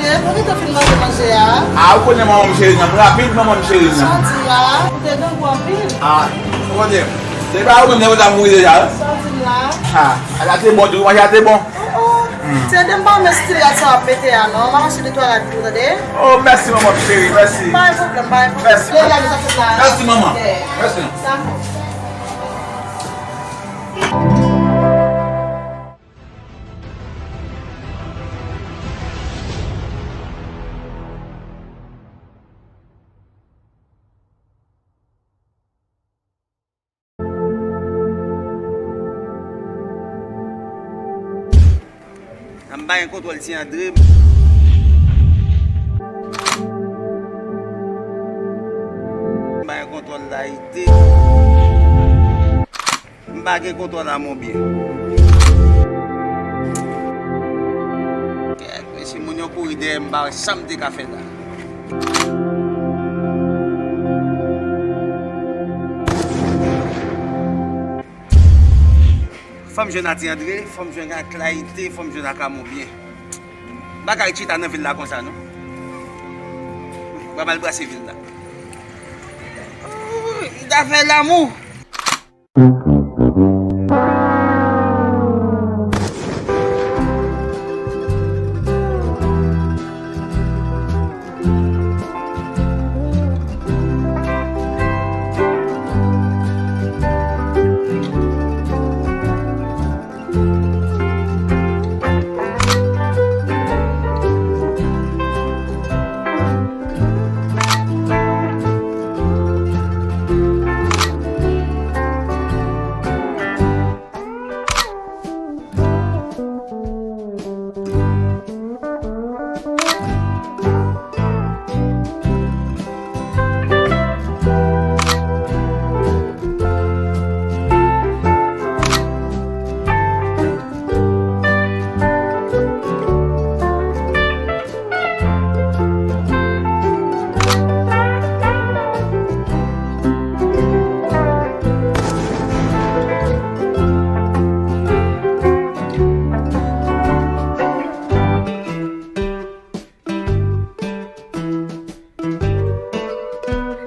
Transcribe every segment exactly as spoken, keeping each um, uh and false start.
Depi w gentan fin manje manje a. A, ou konnen manman m cheri nan, rapid manman m cheri nan. Sa w di a, ou te grangou anpil. A, ou konnen. Se pa ou menm nèg ou ta mouri deja, wi. Sa w di m la. A, ala te bon, tou manje a te bon. Oh, oh. Tande m pa renmen stil rad sa w ap mete a non. M ap achte de twa rad pou ou, tande. Oh, mèsi manman m cheri, mèsi. Pa gen pwoblèm, pa gen pwoblèm. Mèsi. Lè rad sa fèt la. Mèsi manman. Ok. Mèsi. Dakò. Sa m pa gen kontwòl ti Andre. M pa gen kontwòl Layite. M pa gen kontwòl a mon byen. Kèt, mesye, moun yo kouri dèyè m, m pa wè sa m te ka fè la. Fò m jwenn a ti Andre, fò m jwenn ak Layite, fò m jwenn ak a mon byen. M pa ka ret chita nan vil la konsa, non. M pral brase vil la. Ooh, li ta fè lanmou.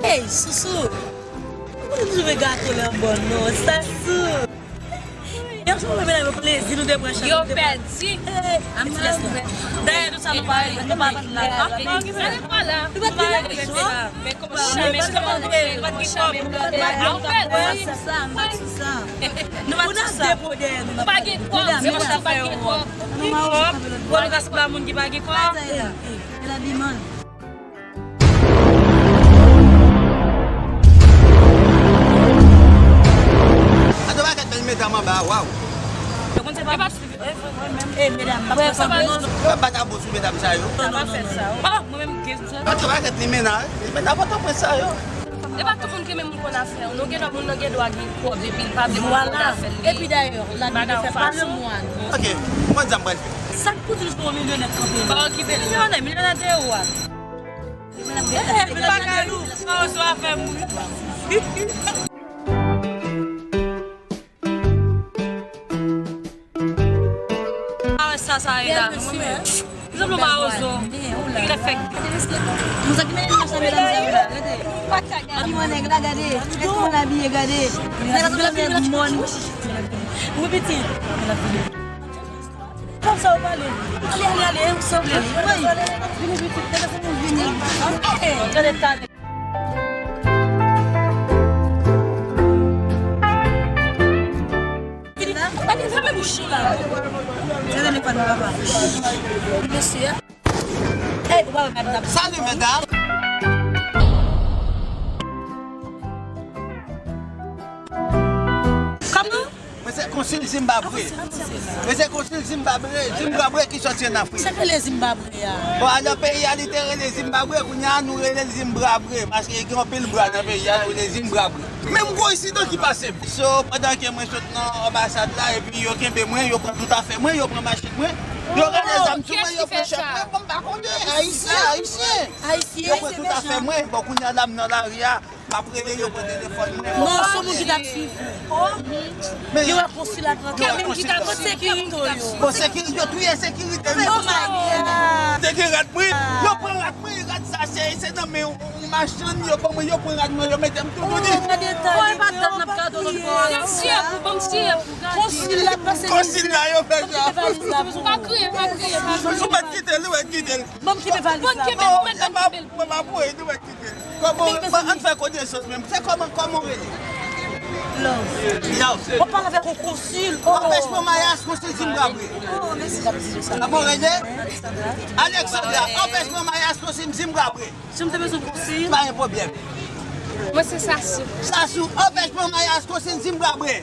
Hey, Sousou! Ou konnen toujou vle gato lè w bò non, Sousou! Yon jou mwen menm plezi nou te pran chans. Yo pèdi. Dayè nou sa nou pa nou pa la. Nou pa regrete la. Men kòman nou pa regrete la? Nou pa t gen kòb. Nou pa t gen kòb. Nou pa t gen kòb. Nou pa t gen kòb. Bon, nou ka sanble a moun ki pa gen kòb. Gade yon pakèt bèl medam anba a, waw. Yo konn se pa. E, medam, pa fè sa non. Yo pa ta bon sou medam sa yo. Sa pa fè sa. Mwen menm gen sou sa. Gade yon pakèt limena, limena Pòtoprens sa yo. E pa tout moun ki menm moun konn afè. Nou gen dwa, moun nan gen dwa gen kòb epi l pa vle moun konn afè l. Epi dayè, la nou fè pa le mwa non. Ok, mwen di sa m pral fè. Sa k pou di nou se yon milyonè kanpe? Pa okipe l. Milyonè, milyonè de ou a. Eh, men pa kay ou. Mawozo a fè m ri. Ah, sa, sa ye la. Ki zanmi mawozo. Li lè fèk. Moun sa ki mennen machan medam sa yo la, gade. Gade yon nèg la, gade. Gade kòman l abiye, gade. Nèg la tout abiye, mòn. Wi, pitit. Kòmsa ou pale. Ale, ale, ale, ou sanble. Woy. Vini, pitit, gade sa moun vini. Gade ta. Pa gen fèmen bouch ou la. Se telefòn nan papa. Mesye. Ey, ou pa wè madanm. Salut, mesdames. Kòman? Mwen se konsil Zimbabwe. Mwen se konsil Zimbabwe, Zimbabwe ki sòti ann Afrik. Sa k rele Zimbabwe a? Bon, alò peyi a li te rele Zimbabwe, kounye a nou rele l Zimbrabwe, paske gen anpil bra nan peyi a, nou rele Zimbrabwe. Menm gwo ensidan ki pase m. So, pandan ke mwen sot nan anbasad la, epi yo kenbe mwen, yo pran tout afè mwen, yo pran machin mwen, yo rale zam sou mwen, yo pran chèk mwen, bon, m pa konnen, ayisyen, ayisyen. Yo pran tout afè mwen, bon, kounye a la m nan lari a. M ap rele yo pran telefòn mwen. Non, se yon moun ki t ap swiv ou. Men yo wè konsil la t rantre. Yo wè konsil la. Kot sekirite yo? Bon, sekirite yo touye sekirite. Oh my God. Te gen rad mwen. Machann yo, ban mwen yo pran rad mwen, yo mete m toutouni. Oh, gade ta li, oh, pa kriye. Konsil la pase. Konsil la, yo fè sa. Pa kriye, pa kriye, pa kriye. Ou mèt kite l, ou mèt kite l. Ban m kenbe valiz la. Ban m kenbe l, ban m kenbe l. Mwen pa pou nou mèt kite l. Kòman, ann fè konesans menm. Se kòman, kòman w rele? Love. Love. Mwen pale avèk yon konsil. Anpèchman maryaj konsil Zimbrabre. Kòman w rele? Alexandra, anpèchman maryaj konsil Zimbrabre. Si m te bezwen konsil. Pa gen pwoblèm. Mwen se Sasou. Sasou, anpèchman maryaj konsil Zimbrabre.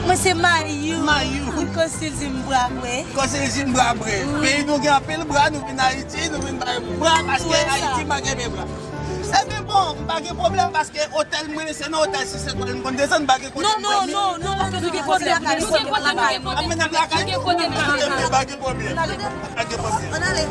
Mwen se Mayou. Mayou. Konsil Zimbrabre. Konsil Zimbrabre. Wi. Peyi nou gen anpil bra, nou vin Ayiti, nou vin bay bra paske Ayiti manke de bra. Ebyen bon, m pa gen pwoblèm paske otèl mwen se nan otèl sis etwal m konn desann, m pa gen kote m dòmi. Non, non, non, non, nou gen kote, nou gen kote, nou gen kote, nou gen kote, nou gen kote. Ebyen pa gen pwoblèm. Pa gen pwoblèm. Ann ale.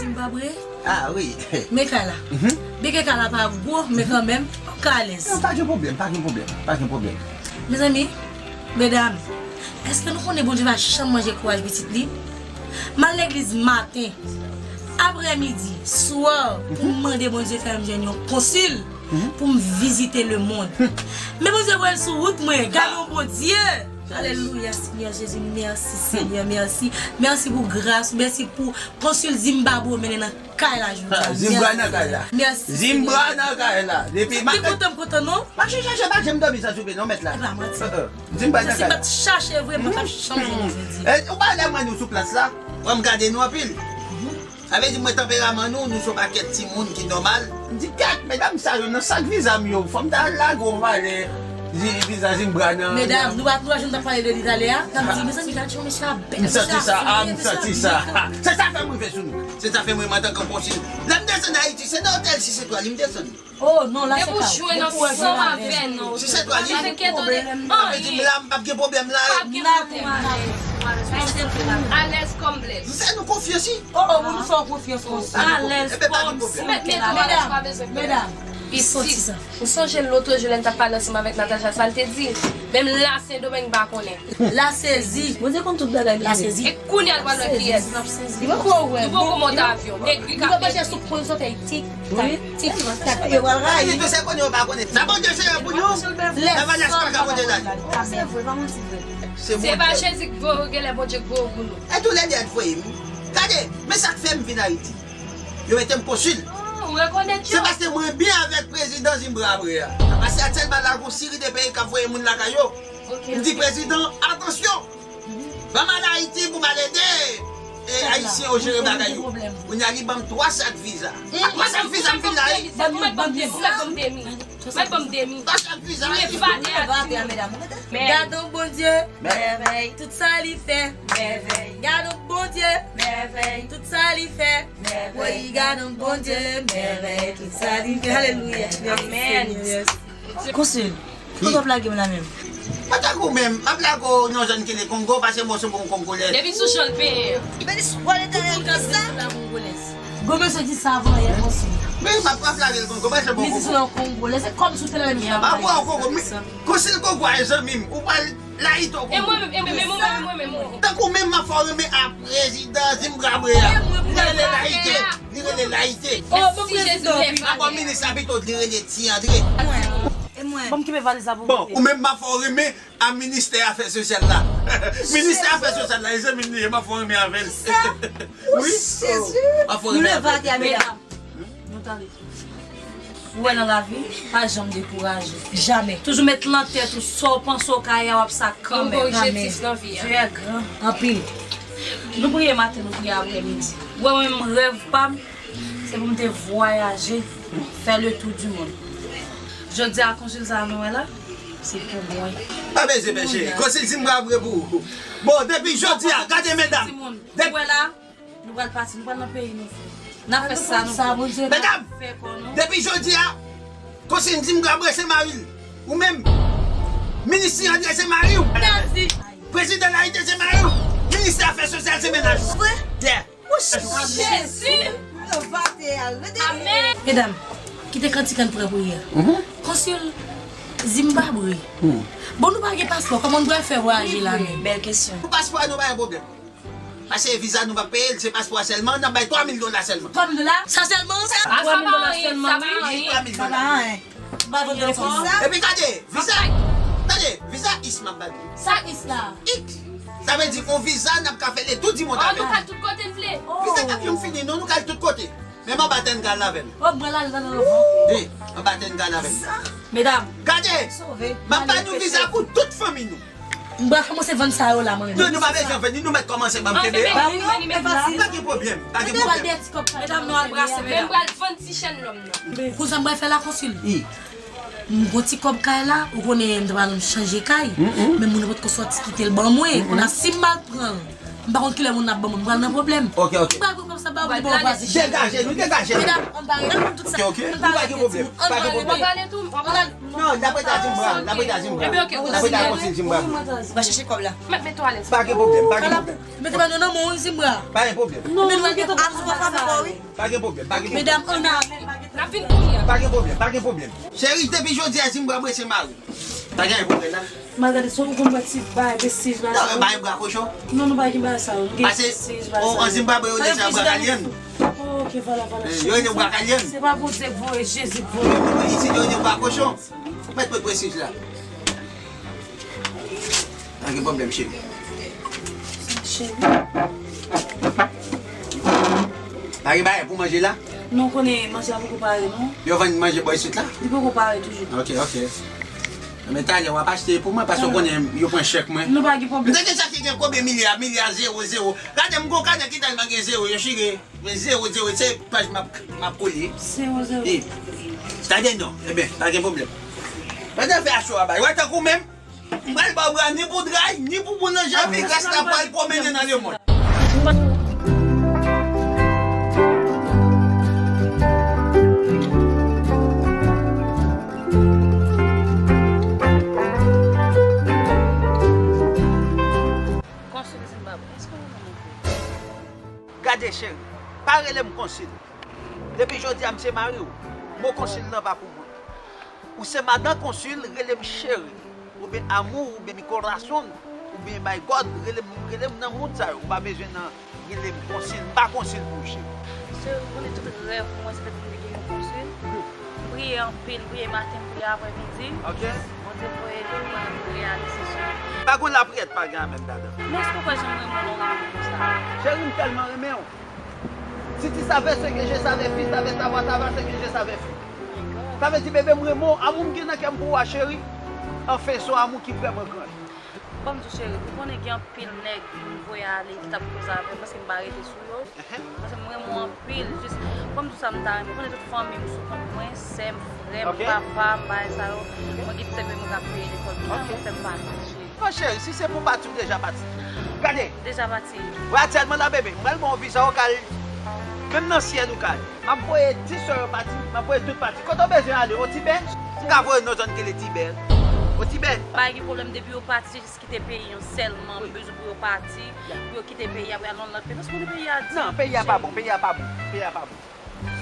Zimbabwe. Ah wi. Men kay la. Byen ke kay la pa gwo, men kanmenm, ou ka alèz. Non, pa gen pwoblèm, pa gen pwoblèm, pa gen pwoblèm. Mezanmi, medam, èske nou konnen Bondye pa janm manje kouraj pitit li? M al legliz maten, aprèmidi, swa, pou m mande Bondye fè m jwenn yon konsil pou m vizite lemonn. Men Bondye voye l sou wout mwen. Gade yon Bondye! Alelouya, Senyè Jezi, mèsi, Senyè, mèsi. Mèsi pou gras ou, mèsi pou konsil Zimbabwe ou mennen nan kay la jodi a. Zimbra nan kay la. Mèsi, Senyè. Zimbra nan kay la. Depi m kontan, m kontan, non? Mache chache, pa janm dòmi san soupe, non, mèt la. E pa manti. Zimbra nan kay la. Si m pa t chache vre, m pa t ap janm jwenn jodi. Ou pa lè mwen nou sou plas la. Wè m gade nou anpil. Sa vle di mwen tanperaman nou, nou se yon pakèt timoun ki nòmal. M di, gad, medam sa yo, nan sak viza m yo, fò m ta al lage yon valè, vi-, viza Zimbra nan. Medam, nou pa, nou pa janm t ap pale de li talè a? N ap di, mezanmi, gad jan mesye a bèl. M santi sa, ah, m santi sa. Se sa fè m rive sou nou. Se sa fè mwen, antanke konsil. Lè m desann Ayiti, se nan otèl sis etwal m desann. Oh non, la se ka ou. Depi w jwenn ansanm avè nou. Si se twa li. Avèk eto de anyen. Sa vle di m la, m p ap gen pwoblèm la. P ap gen pwoblèm. Alèz kòm blèz. M fè nou konfyans wi. Oh, oh, nou fè w konfyans konsa. Alèz kòm si w te la. Medam, medam. Isit. Ou sonje lòt jou lè n t ap pale ansanm avèk Natacha, sa l te di? Menm la Sendomeng pa konnen. La sezi. Bondye konn tout bagay, mesye. La sezi. E kounye a l pral wè kiyès. Li poko wè. Nou poko monte avyon. Egri k ap egri. Li poko chèche sou pwen sot Ayiti. Wi. Yo pral rayi. Li tou se konnen yo pa konnen. Sa Bondye fè pou nou. Lavalas pa ka Bondye la. Se vre, pa manti vre. Se pa Jezi k voye w, genlè Bondye k voye w pou nou. E tou lè de a t voye m. Gade, men sa k fè m vin Ayiti. Yo mete m konsil. Ah, ou rekonèt yo? Se paske mwen byen avèk prezidan Zimbabwe a. Paske aktyèlman la, gon seri de peyi k ap voye moun lakay yo. Ok, ok. M di prezidan, atansyon! Ban m al Ayiti pou m al ede, e, Ayisyen yo jere bagay yo. Kounye a li ban m twa sak viza. Twa sak viza m vin la, wi. Mwen ban m demi. Mwen ban m demi. Twa sak viza, wi. Gadon Bondye, mèvèy, tout sa li fè, mèvèy. Gadon Bondye, mèvèy, tout sa li fè, mèvèy. Gadon Bondye, mèvèy, tout sa li fè. Alelouya. Amèn. Konsil, kote w ap lage m la menm? Mwen tankou menm, m ap lage w nan zòn ki rele Kongo, pase mwen sou bon Kongolè. Depi sou jan l penyen an. Benis, wale tande kisa? Gwo mesye di sa avan yè konsil. Men m ap, m ap lage l Kongo, pase bon Kongo. Li di sou yon Kongolè, se kòm si w te nan menm jan. M ap wè w Kongo, men konsil Kongo a e zanmi m, ou pral layite w Kongo. E mwen menm, e mwen menm, mwen menm, mwen menm. Tankou menm m ap fè w renmen a prezidan Zimbabwe a. Li rele layite, li rele layite. Oh, bon prezidan. Abò minis la pito, li rele Ti Andre. E mwen. Bon, m kenbe valiz la pou mwen. Bon, ou menm m ap fè w renmen a ministè afè sosyal la. Ministè afè sosyal la, e zanmi m li ye, m ap fè w renmen avè l. Wi. Jezi. M ap fè w renmen avè l. Nou leve atè a, medam. Nou tande. Ou wè nan lavi, pa janm dekouraje. Jamè. Toujou met nan tèt ou, sa w panse w ka ye a, w ap sa kanmenm. Amèn. Dye gran. Anpil. Nou priye maten, nou priye aprèmidi. Ou wè mwen menm rèv pa m, se pou m te vwayaje, fè le tour du monde. Jodi a, konsil sa a nou wè la, se pou mwen. Pa bezwen pèche. Konsil Zimbabwe pou ou. Bon, depi jodi a, gade medam. Timoun, ou wè la, nou pral pati, nou pral nan peyi nou, frè. N ap fè sa nou vle. Medam, depi jodi a, konsil Zimbabwe se mari l. Ou menm, minis Ti Andre se mari w. Prezidan Layite se mari w. Ministè afè sosyal se mennaj ou. Vre? Yeah. Jezi! Amèn. Medam, kite kantik an pran priyè. Konsil, Zimbabwe. Bon, nou pa gen paspò, kòman nou pral fè vwayaje la menm? Bèl kesyon. Pou paspò a, nou pa gen pwoblèm. Pase viza nou pa peye l, se paspò a sèlman, n ap bay twa mil dola sèlman. Twa mil dola? Sa sèlman? Twa mil dola sèlman, wi. Twa mil dola. Sa pa anyen. Ba vòt telefòn. Epi gade, viza. Tande, viza is m ap ba nou. Sa is la? Is. Sa vle di, yon viza n ap ka fè le tour du monde avè l. Oh, nou ka tout kote n vle. Viza k ap janm fini, non, nou ka al tout kote. Menm anba tè n ka al avè l. Oh, mwen la, la, la, la. Wi, anba tè n ka al avè l. Medam. Gade, m ap ba nou viza pou tout fanmi nou. M pral kòmanse vann sa yo la, mwen menm. Non, nou pa bezwen vann, nou mèt kòmanse ban m kenbe. Pa gen pwoblèm, pa gen pwoblèm. Medam, nou al brase, medam. Men m pral vann ti chèn lòm nan. Konsa m pral fè la, Konsil. M gon ti kòb kay la, ou konnen m ta pral chanje kay. Men moun nan potko sòti kite l ban mwen. Kounye a si m al pran l, m pa konn kilè moun nan ap ban mwen, m pral nan pwoblèm. Ok, ok. M pral pran kòb sa ba ou, li ba w vwazen. Degaje nou, degaje nou. Medam, ann bare, ann tout sa. Ok, ok. Nou pa gen pwoblèm. Pa gen pwoblèm. Non, n ap rete a Zimbra, n ap rete a Zimbra. Ebyen, ok, n ap rete a Konsil Zimbra. Va chèche kòb la. Mèt mete w alèz. Pa gen pwoblèm, pa gen pwoblèm. Mete ba nou nan men w, Zimbra. Pa gen pwoblèm. Non, nou gen tout sa. Pa gen pwoblèm, pa gen pwoblèm. Medam, ann ale. N ap vin kounye a. Pa gen pwoblèm, pa gen pwoblèm. Cheri, depi jodi a, Zimbra mwen se mari w. Pa gen pwoblèm la. Malgre sa, ou konn wè ti bay, vestij la. Non, bay bra kochon. Non, nou pa gen bagay sa yo. Nou gen vestij, bagay sa yo. An Zimbabwe, yo di sa bra kalyen. Oh, ok, vwala, vwala. Yo rele bra kalyen. Se pa Bondye k voye, Jezi k voye. Isit, yo rele bra kochon. Mèt mwen presij la. Pa gen pwoblèm, cheri. Cheri. Pa gen bagay pou manje la? Non, konnen manje a poko pare, non. Yo vann manje bò isit la? Li poko pare toujou. Ok, ok. Men talè w ap achte pou mwen, paske w konnen yo pran chèk mwen. Nou pa gen pwoblèm. M te deja ki gen konbyen milya, milya, zewo, zewo. Gade m gon kanè ki tèlman gen zewo, yo chire. Men zewo, zewo, se paj m ap, m ap kole. Zewo, zewo. Tande non, ebyen, pa gen pwoblèm. Pandan fè a cho a bay. Wè tankou menm, m pral ba w bra ni pou dray, ni pou boulanje, epi rès la pral pwomennen nan lemonn. Konsil Zimbabwe, èske ou renmen mwen? Gade cheri, pa rele m Konsil. Depi jodi a m se mari w. Mo Konsil nan pa pou mwen. Ou se madan Konsil, rele m cheri. Oubyen amour, oubyen mi corazón, oubyen my God, rele m, rele m nan moun sa yo. Ou pa bezwen nan rele m Konsil, m pa Konsil pou ou cheri. Cheri, ou konnen tout rèv mwen se te pou m te gen yon Konsil. M priye anpil, m priye maten, m priye aprèmidi. Ok. Bondye voye li pou mwen reyalize cheri. Pa gon lapriyè pa gen amèn ladan. Men èske w kwè jan m renmen w la, w renmen m konsa? Cheri, m tèlman renmen w. Si tu savais ce que je savais, fils avait savoir savoir ce que je savais, fils. Sa vle di, bebe, m renmen w. Amou m gen nan kè m pou ou a, cheri. Anfen, se yon amou ki vrèman gran. Ban m di w, cheri, ou konnen gen anpil nèg m voye ale ki t ap koze avè m, paske m pa rete sou yo. Paske m renmen w anpil. Jis, ban m di w sa m ta renmen. Ou konnen tout fanmi m sou kont mwen, sè m, frè m, papa m, bagay sa yo. Mwen gen tèt mwen k ap peye lekòl. Ki jan mwen fè m pati, cheri? Bon, cheri, si se pou pati, ou deja pati. Gade. Deja pati. Wè, aktyèlman la, bebe, m pral ba w viza, ou ka al, menm nan syèl ou ka al. M ap voye ti sè yo pati, m ap voye tout pati. Kote w bezwen ale, o Tibè? M ka voye nou nan zòn ki rele Tibè. O Tibè. Pa gen pwoblèm, depi yo pati, se jis kite peyi an sèlman. M bezwen pou yo pati, pou yo kite peyi a, pou y al nan lòt peyi. Paske konnen peyi a di. Non, peyi a pa bon, peyi a pa bon, peyi a pa bon.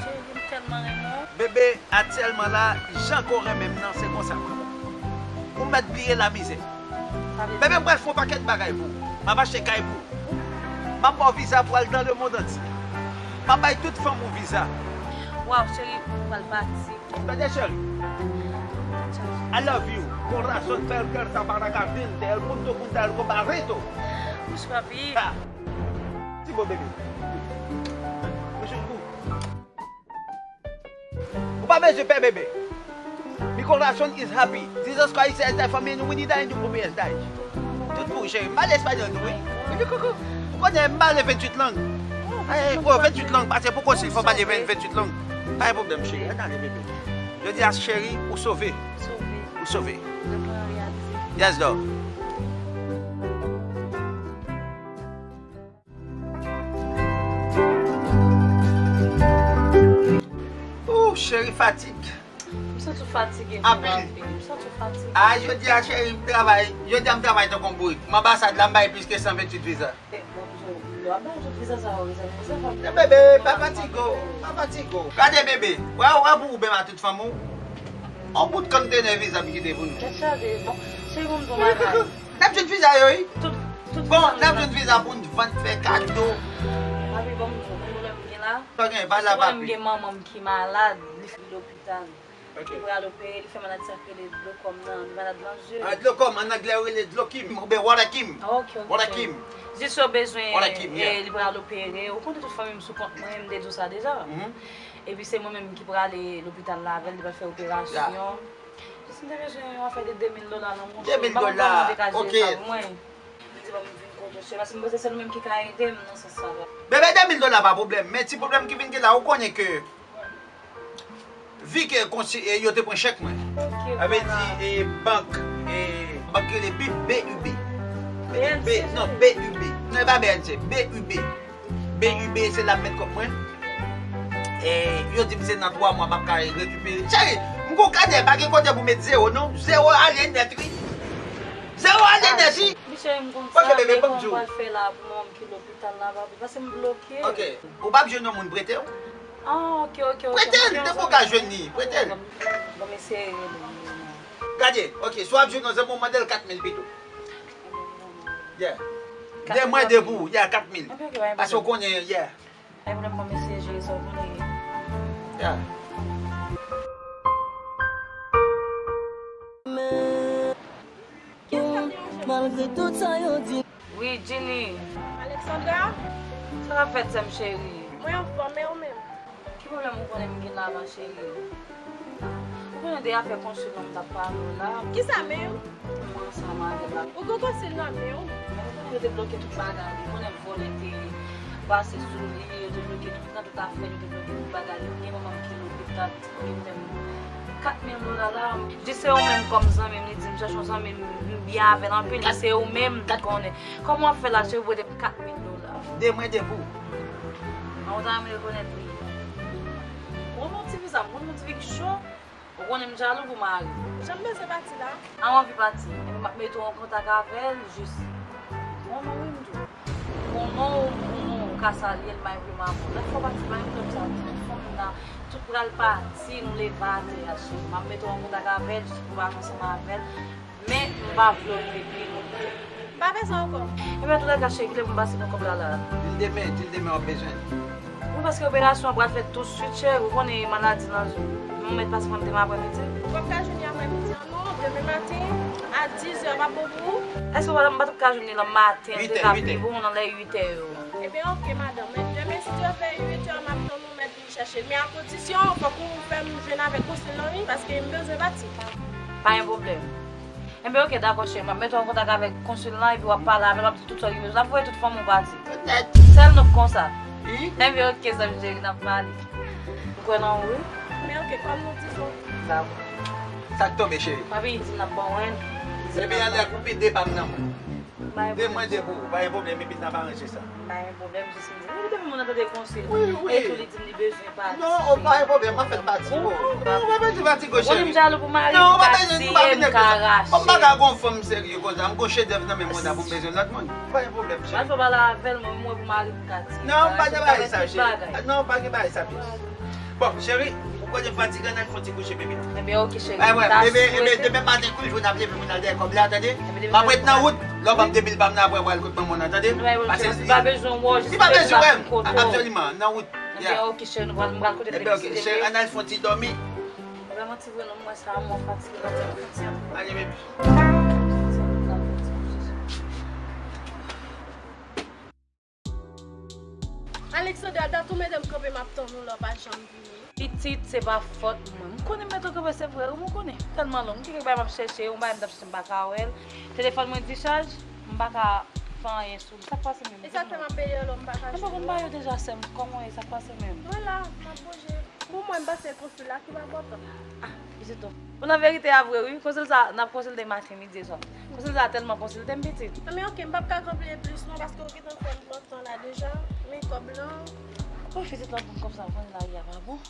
Cheri, m tèlman renmen w. Bebe, aktyèlman la, jan ke w renmen m nan, se konsa m renmen w. Ou mèt bliye lamizè. Bebe, m pral fè yon pakèt bagay pou ou. M ap achte kay pou ou. M ap ba w viza pou al dans le monde entier. M ap bay tout fanmi w viza. Waw, cheri, ou pral pati. Tande, cheri. I love you. Corazón fuerte, para cardín, del mundo mundial, compadrito. Bouch papi. Ah. Ti bo bebe. Mwen jwenn ou. Ou pa bezwen pè, bebe. Mi corazón is happy. Jesus Christ is the family, we need a new promise, guys. Tout pou cheri. M pale espanyòl tou, wi. Epi koukou. Ou konnen m pale venntuit lang. Ay, oh, venntuit lang, pase pou Konsil, fò pale ven-, venntuit lang. Pa gen pwoblèm, cheri. Ann ale, bebe. Jodi a, cheri, ou sove. Ou sove. Yes, dog. Ooh, cheri, fatig. M santi w fatige vrèman anpil. M santi w fatige. Ah, jodi a, cheri, m travay. Jodi a, m travay tankou yon bourik. Pou anbasad la, m bay plis ke san venntuit viza. W ap bay tout viza sa yo, viza, viza, pa... Bebe, pa fatige w, pa fatige w. Gade, bebe, wè, wè pou ou menm a tout fanm ou. On bout kontenè viza m kite pou nou. Tèt chaje, bon, cheri, bon, bon bagay. N ap jwenn viza yo, wi. Tout, tout... Bon, n ap jwenn viza pou n vann, fè kado. Papi, bon, bon, pwoblèm gen la. Pa gen, pa la, papi. Mwen menm gen manman m ki malad, li fè lopital. Ok. Li pral opere, li fè maladi sa k rele glokòm nan, li malad nan zye. Ah, glokòm, an anglè yo rele dlokim, oubyen walakim. Ah, ok, ok. Walakim. Jis yo bezwen, walakim, yeah, eh, li pral opere. Ou konnen tout fanmi m sou kont mwen, m te di w sa deja. Mhm. Epi se mwen menm ki prale lopital la avè l, li pral fè operasyon. Yeah. Jis m te bezwen yon afè de de mil dola nan mwen. De mil dola, ok. Li di ban m vin kote w, cheri, paske m panse se nou menm ki ka ede m nan sans sa. Bebe, de mil dola pa pwoblèm, men ti pwoblèm ki vin gen la, ou konnen ke vi ke konsi, e, yo te pran chèk mwen. Ok, sa vle di, e, bank, e, bank ki rele B U B. B U B, non, B U B. Non, e pa B N C, B U B. B U B, se la m met kòb mwen. E, yo di m se nan twa mwa m ap ka rekipere. Cheri, m gon kanè, pa gen kote pou met zewo, non. Zewo ale nèt, wi. Zewo ale nèt, wi. Wi, cheri, m konn sa, men kòman m pral fè la pou mwen ki lopital la, papi? Paske m bloke. Ok. Ou p ap jwenn yon moun prete w? Ah, ok, ok, ok. Prete l, depi w ka jwenn li, prete l. Bon, m eseye rele li. Gade, ok, si w ap jwenn yon zanmi w, mande l kat mil pito. Yeah. De mwen de pou, yeah, kat mil. Ok, ok, pa gen pwoblèm. Paske w konnen, yeah. Pa gen pwoblèm, bon, m eseye jere sa w konnen. Yeah. Malgre tout sa yo di. Wi, Jenny. Alexandra? Sa k ap fèt, sè m cheri? Mwen anfòm, e ou menm? Ki pwoblèm ou konnen m gen la, ma cheri? Ou konnen de afè konsil la m t ap pale w la. Kisa menm? Mwen ansanm avè l la. Ou gon konsil nan men w? Men ou konnen yo te bloke tout bagay. Ou konnen vòlè te pase sou li, yo te bloke tout, nan tout afè l, yo te bloke tout bagay. Li gen manman m ki lopital. Li menm kat mil dola la, jis se ou menm kòm zanmi m, li di m chèche yon zanmi m, m byen avè l anpil, li se ou menm ki konnen. Kòman w ap fè la, cheri, pou w prete m kat mil dola? De mwen de pou. An, ou ta renmen rekonèt li. Ou renmen yon ti fi sa, ou renmen yon ti fi ki cho, ou konnen m jalou pou mari m. Jan m bezwen pati la. An, w anvi pati. Epi m ap mete w an kontak avè l, jis. Bon, non, wi, m di w. Bon, non, ou, ou, ou ka salye l, pa gen pwoblèm avè w. Lè fò pati, pa gen pwoblèm sa, tout fanmi m nan, tout pral pati, nou leve atè a, cheri. M ap mete w an kontak avè l, jis pou w pase ansanm avè l. Men, m pa vle w rive pi lwen. M pa bezwen ankò. Ebyen, antoulèka, cheri, kite pou m pase pran kòb la, la. Di l demen, di l demen w ap bezwen l. Wi, paske operasyon an pral fèt tousuit, cheri. Ou konnen maladi nan zye. Nou mèt pase pran demen aprèmidi. Ou p ap ka jwenn li aprèmidi an non, demen maten a dizè pa bon pou ou? Èske w pa, m pa t ap ka jwenn li nan maten, li te ka pi bon nan lè uitè yo. Ebyen, oke, madanm. Men demen, si Dye vle, uitè, m ap tann ou, mèt vin chèche l. Men a kondisyon, fòk ou fè m jwenn avèk konsil lan, wi, paske m bezwen pati. Pa gen pwoblèm. Enben, oke, dakò, cheri. M ap mete w an kontak avèk konsil lan, epi w ap pale avè l, w ap di tout sa w gen bezwen. L ap voye tout fanmi w pati. Nèt. Sèl nou k konsa. Wi. Enben, oke, zanmi cheri, n ap pale. Ou kwè nan ou, wi? Men oke, kòm nou di sa. Dakò. Sa k tonbe, cheri? Papi, di n ap ban w en. Ebyen, alè koupe de pa m nan mwen. De mwen de pou ou, pa gen pwoblèm, epi n ap aranje sa. Pa gen pwoblèm, jis m di, wi, depi moun nan tande konsil, wi, wi, e tou li di m li bezwen pati. Non, o, pa gen pwoblèm, m ap fè l pati, o. Non, ou pa bezwen fatige, cheri. Ou konnen m jalou pou mari m, non, ou pa bezwen, nou pa vin regle sa. Bon, m pa ka gon fanm serye konsa, m gon chedèv nan men mwen la pou m bezwen lòt moun. Pa gen pwoblèm, cheri. Pral fè pale avè l, mwen, mwen pou mari m ka tiye. Non, pa gen bagay sa, cheri. Non, pa gen bagay sa, plis. Bon, cheri, ou konnen m fatige, n al fè yon ti kouche, baby. Ebyen, oke, cheri. Ebyen, ebyen, demen maten, kou jou, n ap leve pou n al dèyè kòb la, tande? M ap ret nan wout. Lè w ban m de mil pa m nan, apre, w al kot manman w nan, tande? Pase, m pa bezwen w, jis pa bezwen wè m. Absoliman, nan wout. Ebyen, oke, cheri, nou pral, m pral kote. Ebyen, oke, cheri, ann al fè yon ti dòmi. Ebyen, manti vre, non, mwen sa, mwen fatige, mwen fatige. Ale, baby. Alexandra, dat ou mete m kanpe, m ap tann ou la, w pa janm vini. Pitit, se pa fòt mwen. M konnen m mete w kanpe, se vre, wi, m konnen. Tèlman long. M gen kèk bagay m ap chèche, yon bagay m t ap chèche, m pa ka wè l. Telefòn mwen dichaj, m pa ka fè anyen sou li. Sa k pase menm? E sa k fè m ap pede w la, m pa ka jwenn ou. M pa konn ba yo deja, sè m. Kòman w ye? Sa k pase menm? Mwen la, m ap bouje. Pou mwen, m panse konsil la ki pa enpòtan. Ah, pitit, non. Pou nan verite a vre, wi. Konsil sa, n ap konsilte maten, midi e swa. Konsil sa tèlman konsilte m, pitit. Anben, oke, m p ap ka kanpe plis, non, paske w gentan fè m pran tan la deja. Men kòb lan. Bon, pitit, nan pran kòb sa, ou konnen lari a pa bon.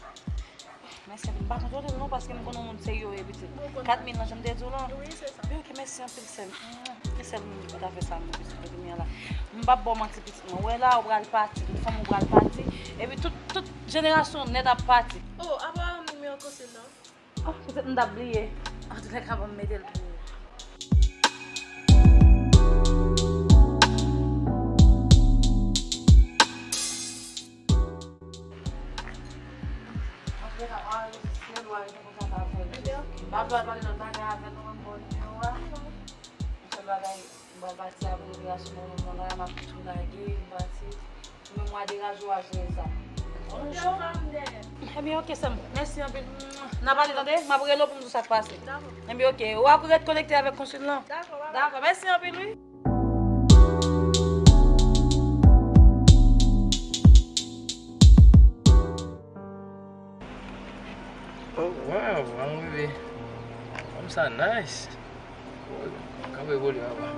Mèsi anpil. M pa kontwole l non, paske m konnen yon moun serye w ye, pitit. Kat mil lan, jan m te di w lan. Wi, se sa. Wi, ok, Mèsi anpil, sè m. Mwen, se sèl moun ki pa ta fè sa, mwen, pitit mwen, kounye a la. M p ap ba w manti, pitit mwen. Ou wè la, ou pral pati, tout fanmi w pral pati. Epi tout, tout jenerasyon w nèt ap pati. Oh, apa nimewo konsil nan? Oh, petèt m t ap bliye. Antoulèka, ban m mete l pou ou. Antoulèka, anrejistre l, ou arete konsa, sa ap fè l. M pa pral pale lòt bagay avè nou, m ba w nimewo a. Yon sèl bagay, m pral pati apre operasyon nan men mwen la, m ap tou lage, m pati. Ou menm w a deraje, w a jere sa. Ebyen, oke, sè m. Mèsi anpil. N a pale, tande? M ap rele w pou m di w sa k pase. Ebyen, oke. W ap ret konekte avèk konsil lan? Dakò, mèsi anpil, wi. Oh, wow, an rive. Fanm sa nice. Kanpe pou li papa.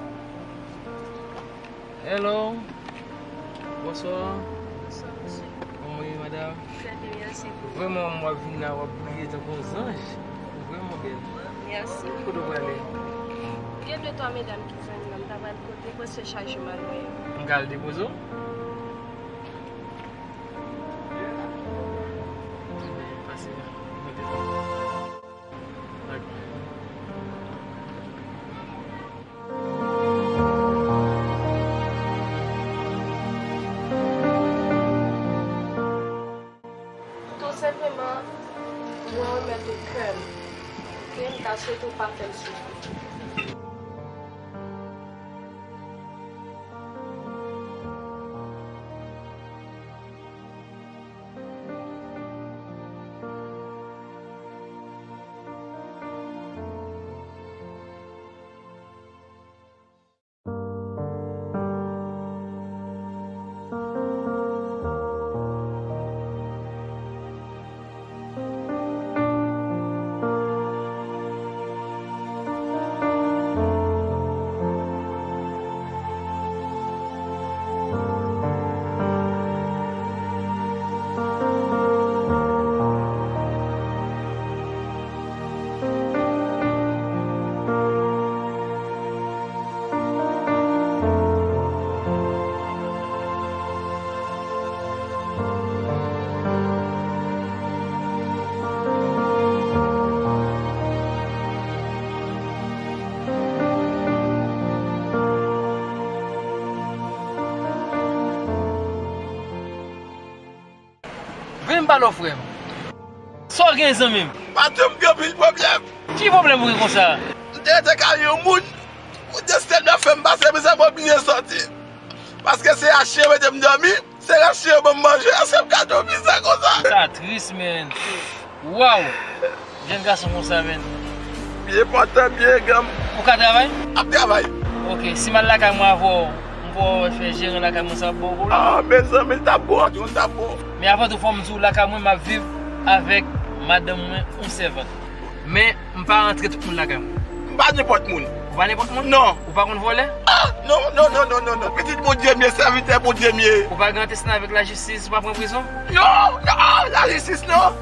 Hello. Bonswa. Bonswa, mesye. Kòman w ye, madanm? Trè byen, mèsi. Vrèman, m wè w ap vin la, w ap briye tankou yon zanj. Ou vrèman bèl. Mèsi. Kote w prale? Gen de twa medam ki jwenn mwen, m ta pral kote, prèske chak jou m al wè yo. M ka al depoze w? Pase la. Tou senpleman, mwen remèt ou kè m. Oke, m ta swete w pa fè m soufri. Vin m pale w, frè m. Sa w gen, zanmi m? Patwon, m gen anpil pwoblèm. Ki pwoblèm ou gen konsa? M te rete kay yon moun, pou destèn nan fè m pase mizè, mwen bliye sòti. Paske se achte yo mete m dòmi, se achte yo ban m manje, èske m ka dòmi sa konsa? Sa tris, man. Waw! Jèn gason konsa, man. Byen pòtan, byen granm. Ou ka travay? Ap travay. Ok, si m al lakay mwen avè w, m pou wè fè jeran lakay mwen, sa ap ba w pwoblèm? Ah, mezanmi, l t ap bon, patwon, l t ap bon. Men avan tou, fò m di w, lakay mwen, m ap viv avèk madanm mwen, yon sèvant. Men, m pa rantre tout moun lakay mwen. M pa nenpòt moun. Ou pa nenpòt moun? Non. Ou pa konn vòlè? Ah, non, non, non. Pitit Bondye m ye, sèvitè Bondye m ye. Ou pa gen antesedan avèk lajistis, ou pa pran prizon? Non, non, lajistis, non.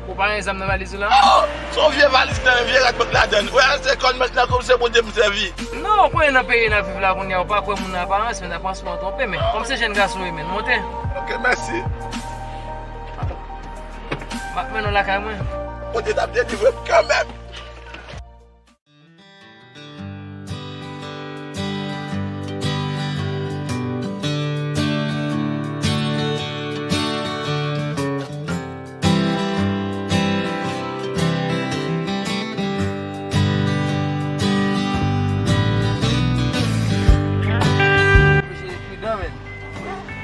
Ou pa gen zam nan valiz ou la? Oh, se yon vye valiz ki nan yon vye rad bank ladan l. Ou wè, se kòn bank la, kòm se Bondye m sèvi. Non, ou konnen nan peyi n ap viv la kounye a, ou pa kwè moun nan aparans, men aparans pa twonpe, men kòm se jèn gason ou ye, men monte. Ok, mèsi. M ap mennen w lakay mwen. Bondye t ap delivre m kanmenm. Mesye, pridan, men.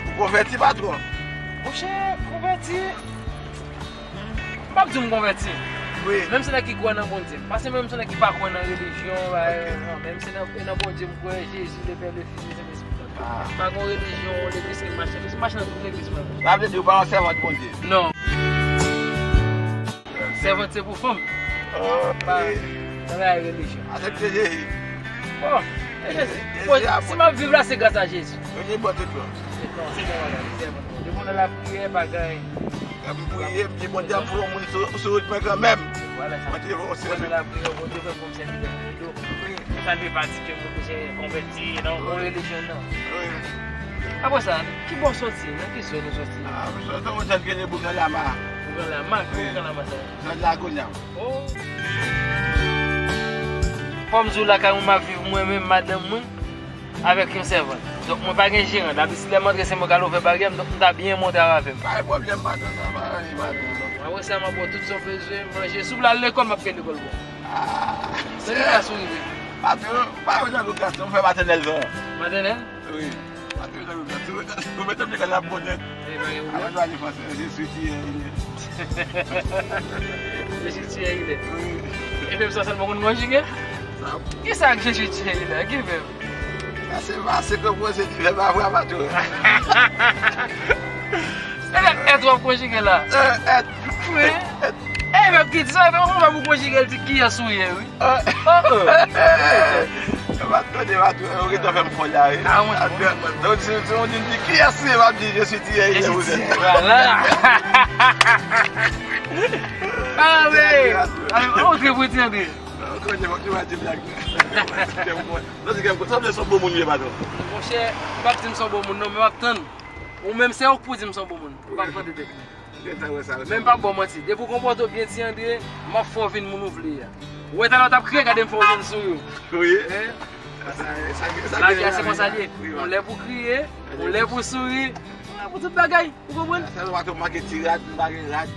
Ou konvèti, patwon? Monchè, konvèti. M p ap di w m konvèti. Wi. Menm se nèg ki kwè nan Bondye. Paske menm se nèg ki pa kwè nan relijyon, ba, non, menm se nan, nan Bondye m kwè, Jezi, le Pè, le Fis, le Sentespri. Ah. M pa gen relijyon, legliz ke m mache. M mache nan tout legliz, mwen. Sa vle di ou pa yon sèvant Bondye? Non. Sèvant se pou fanm. Ok. Pa nan bagay relijyon. Asepte Jezi. Bon, Jezi, Jezi, bon, si m ap viv la, se gras a Jezi. Jezi bon tout bon. Se, non, se bon bagay, sèvant. Depi w nan lapriyè, bagay. Lè m priye, m di Bondye ap voye yon moun sou, sou wout mwen kanmenm. Vwala sa. Mwen te voye yon sèvant. Mwen nan lapriyè, Bondye fè m yon sèvitè. Wi. Sa vle pa di ke moun deja konvèti nan yon relijyon, non. Wi. Apre sa, ki bò w soti? Nan ki zòn ou soti? Ah, m soti yon zòn ki rele Boukranlama. Boukranlama? Ki Boukranlama sa? Zòn Lagonya. Oh. Fò m di w lakay mwen m ap viv mwen menm, madanm mwen, avèk yon sèvant. Donk, mwen pa gen jeran. Dabitid, lè m antre, se mwen k al ouvè baryè m, donk m ta byen monte avè m. Pa gen pwoblèm, madanm, sa va, madanm. Mwen, wè sa, m ap ba w tout sa w bezwen, manje. Si w vle al lekòl, m ap peye lekòl pou w. Ah, se klas ou rive? Patwon, pa yo nan lokasyon, m fè matènèl vre. Matènèl? Wi. Patwon nan lokasyon. Ou mete m lekòl la bonè. E pa gen pwoblèm. Avan nou ale fransè, je suis tiré, il est. Je suis tiré, il est. Wi. E menm sa sèlman konn konjige? Sa. Ki sa ak je suis tiré, il est? Ki menm? Sa se pa, se konpoze di vèb avwa, patwon. Se lèt èt w ap konjige la. Euh, èt. Wi. Èt. E, vèb ki di sa, e vèb ou konjige l di kiyès ou ye, wi. Ah. Oh, oh. Patwon, patwon, ou gentan fè m fò la, wi. Ah, wi. Donk, si, si on di, di kiyès ou ye, m ap di, je suis tiré, il est, vous êtes. Voilà. Ah, wi. Ah, ou trè piti, André. Non, se yon bon moun, wi, patwon. Monchè, m p ap di m se yon bon moun, non, men m ap tann. Ou menm, se ou k pou di m se yon bon moun. M p ap tande tèt mwen. Men m p ap ba w manti. Depi w konpòte w byen, Ti André, m ap fè w vin moun ou vle a. Ou wè talè w t ap kriye, gade m fè w jwenn souri w. Wi. Lavi a se konsa l ye. Yon lè pou kriye, yon lè pou souri, yon lè pou tout bagay. Ou konprann? Sèlman patwon, m manke ti rad, m pa gen rad.